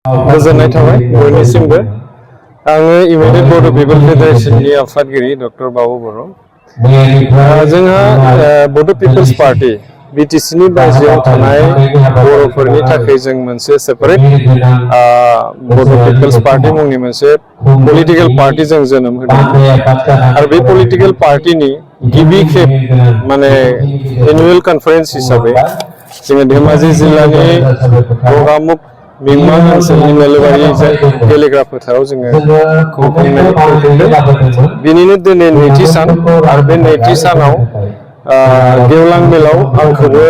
गोजोननाय थाबाय बयनिसिमबो आङो इउनाइटेड बड' पिपल फेडारेशननि आफादगिरि डक्टर बाबु बर' जोंहा बड' पिपल्स पार्टी बिटिसिनि बायजोआव थानाय बर'फोरनि थाखाय जों मोनसे सेपारेट बड' पिपल्स पार्टी मुंनि मोनसे पलिटिकल पार्टी जों जोनोम होदों आरो बे पलिटिकल पार्टीनि गिबि खेब माने एनुअल कन्फारेन्स हिसाबै जोङो धेमाजि जिल्लानि गगामुख मिमां ओनसोलनि नोलोबारि गेलेग्रा फोथाराव जोङो खुंफुंदों बिनिनो दिनै नैथि सान आरो बे नैथि सानाव गेवलां मेलाव आंखौबो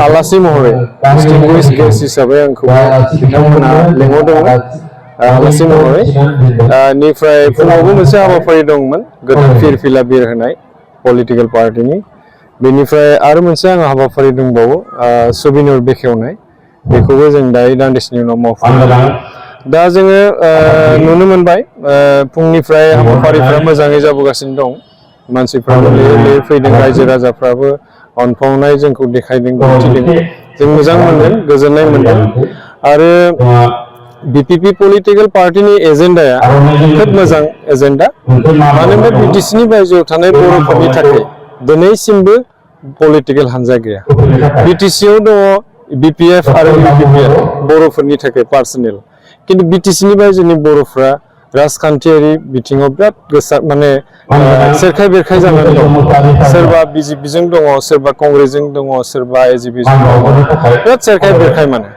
आलासि महरै डिस्टिंगुइश गेस्ट हिसाबै आंखौबो बिथांमोना लेंहरदोंमोन आलासि महरै निफ्राय फुङावबो मोनसे हाबाफारि दंमोन गोदान फिरफिला बिर होनाय पलिटिकल पार्टीनि बेनिफ्राय आरो मोनसे आंहा हाबाफारि दंबावो सुबिनर बेखेवनाय बेखौबो जों दायो दान्दिसेनि उनाव मावफुंगोन दा जोङो नुनो मोनबाय फुंनिफ्राय हाबाफारिफ्रा मोजाङै जाबोगासिनो दं मानसिफ्राबो लिरै फैदों रायजो राजाफ्राबो अनफावनाय जोंखौ देखायदों दिन्थिदों जों मोजां मोनदों गोजोननाय मोनदों आरो बिपिपि पलिटिकल पार्टीनि एजेन्डाया खोब मोजां एजेन्डा मानो होनबा बिटिसिनि बायजोआव थानाय बर'फोरनि थाखाय दिनैसिमबो पलिटिकल हान्जा गैया बिटिसिआव दङ बीपीएफ आरो यूपीपीएफ बर'फोरनि थाखाय पार्सनेल किन्तु बिटिसिनि बायजोनि बर'फ्रा राजखान्थियारि बिथिङाव बिराद गोसा माने सेरखाय बेरखाय जानानै दं सोरबा बीजेपीजों दङ सोरबा कंग्रेसजों दङ सोरबा एजिपिजों दङ बिराद सेरखाय बेरखाय माने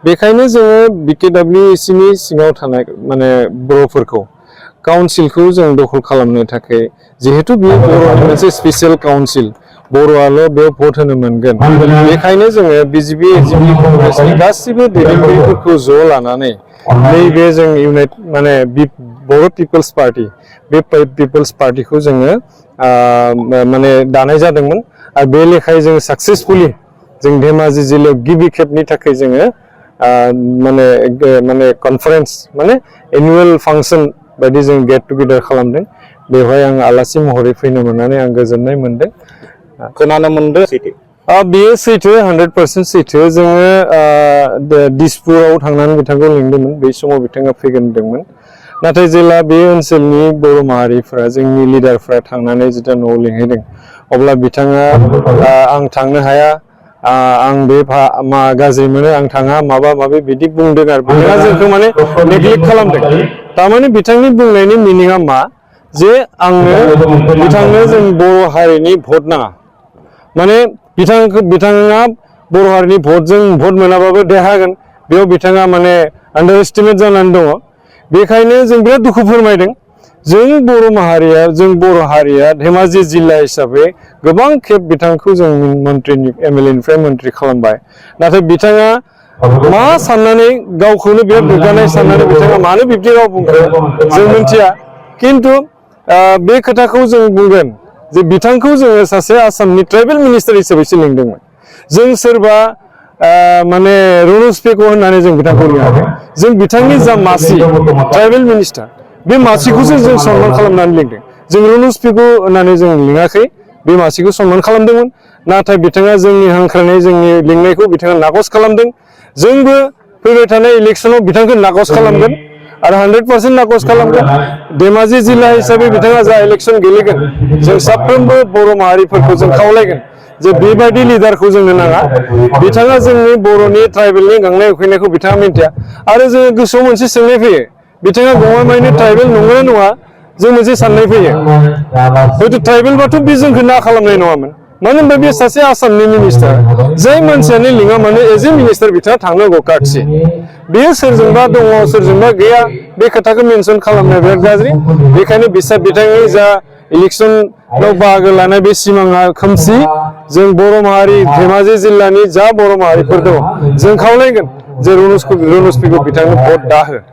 बेखायनो जोङो बिकेडब्लिउसिनि सिङाव थानाय माने बर'फोरखौ काउन्सिलखौ जों दखल खालामनो थाखाय जिहेतु बेयो बर'नि मोनसे स्पेसियेल काउन्सिल बर'आल' बेयाव भट होनो मोनगोन बेखायनो जोङो बीजेपी एजिपि कंग्रेसनि गासिबो दैदेनगिरिफोरखौ ज' लानानै नैबे जों इउनाइटेड माने बर' पिपल्स पार्टी बे पिपल्स पार्टीखौ जोङो माने दानाय जादोंमोन आरो बे लेखायै जोङो साक्सेसफुली जों धेमाजि जिल्लायाव गिबि खेबनि थाखाय जोङो माने कनफारेन्स माने एनुअल फांसन बायदि जों गेट टुगेदार खालामदों बेवहाय आं आलासि महरै फैनो मोननानै आं गोजोननाय मोनदों खोनानो मोनदों बेयो सैथो 100% सैथो जोङो दिसपुराव थांनानै बिथांखौ लिंदोंमोन बै समाव बिथाङा फैगोन होनदोंमोन नाथाय जेब्ला बे ओनसोलनि बर' माहारिफ्रा जोंनि लिडारफ्रा थांनानै जेब्ला न'आव लिंहैदों अब्ला बिथाङा आं थांनो हाया आं बे मा गाज्रि मोनो आं थाङा माबा माबि बिदि बुंदों आरो बिथाङा जोंखौ माने नेग्लेक्ट खालामदों थारमाने बिथांनि बुंनायनि मिनिङा मा जे आंनो बिथांनो जों बर' हारिनि भट नाङा माने बिथाङा बर' हारिनि भट मोनाबाबो देरहागोन बेयाव बिथाङा माने आन्डार एस्टिमेट जानानै दङ बेखायनो जों बिराद दुखु फोरमायदों जों बर' हारिया धेमाजि जिल्ला हिसाबै गोबां खेब बिथांखौ जों मन्त्रिनि एमएलएनिफ्राय मन्त्रि खालामबाय नाथाय बिथाङा मा साननानै गावखौनो बिराद दुग्गानाय साननानै बिथाङा मानो बिब्दि राव बुंखो जों मिन्थिया किन्तु बे खोथाखौ जों बुंगोन जे बिथांखौ जोङो सासे आसामनि ट्राइबेल मिनिस्टार हिसाबैसो लिंदोंमोन जों सोरबा माने रनज पेगु होननानै जों बिथांखौ लिङाखै जों बिथांनि जा मासि ट्राइबेल मिनिस्टार बे मासिखौसो जों सनमान खालामनानै लिंदों जों रनज पेगु होननानै जों लिङाखै बे मासिखौ सनमान खालामदोंमोन नाथाय बिथाङा जोंनि हांख्रायनाय जोंनि लिंनायखौ बिथाङा नाकच खालामदों जोंबो फैबाय थानाय इलेक्सनाव बिथांखौ नाकच खालामगोन आरो 100% नाकच खालामगोन धेमाजि जिल्ला हिसाबै बिथाङा जा इलेक्सन गेलेगोन जों साफ्रोमबो बर' माहारिफोरखौ जों खावलायगोन जे बेबायदि लिडारखौ जोंनो नाङा बिथाङा जोंनि बर'नि ट्राइबेलनि गांनाय उखैनायखौ बिथाङा मिन्थिया आरो जोङो गोसोआव मोनसे सोंनाय फैयो बिथाङा गमामायैनो ट्राइबेल नंगौना नङा जों मोनसे साननाय फैयो हयथ' ट्राइबेलबाथ' बे जोंखौ ना खालामनाय नङामोन मानो होनबा बे सासे आसामनि मिनिस्टार जाय मानसियानो लिङा मानो एज ए मिनिस्टार बिथाङा थांनांगौ काटसि बेयो सोरजोंबा दङ सोरजोंबा गैया बे खोथाखौ मेनसन खालामनाया बिराद गाज्रि बेखायनो बिथांनि जा इलेक्सनाव बाहागो लानाय बे सिमाङा खोमसि जों बर' माहारि धेमाजि जिल्लानि जा बर' माहारिफोर दङ जों खावलायगोन जे रनज पेगु बिथांनो भट दाहो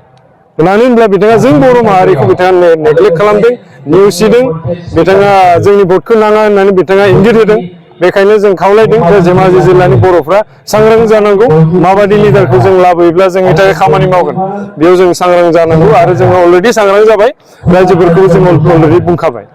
मानो होनब्ला बिथाङा जों बर' माहारिखौ बिथाङा नेग्लेक्ट खालामदों नेवसिदों बिथाङा जोंनि भटखौ नाङा होननानै बिथाङा इंगित होदों बेखायनो जों खावलायदों जे धेमाजि जिल्लानि बर'फ्रा सांग्रां जानांगौ माबायदि लिडारखौ जों लाबोयोब्ला जोंनि थाखाय खामानि मावगोन बेयाव जों सांग्रां जानांगौ आरो जों अलरेडि सांग्रां जाबाय रायजोफोरखौ जों अलरेडि बुंखाबाय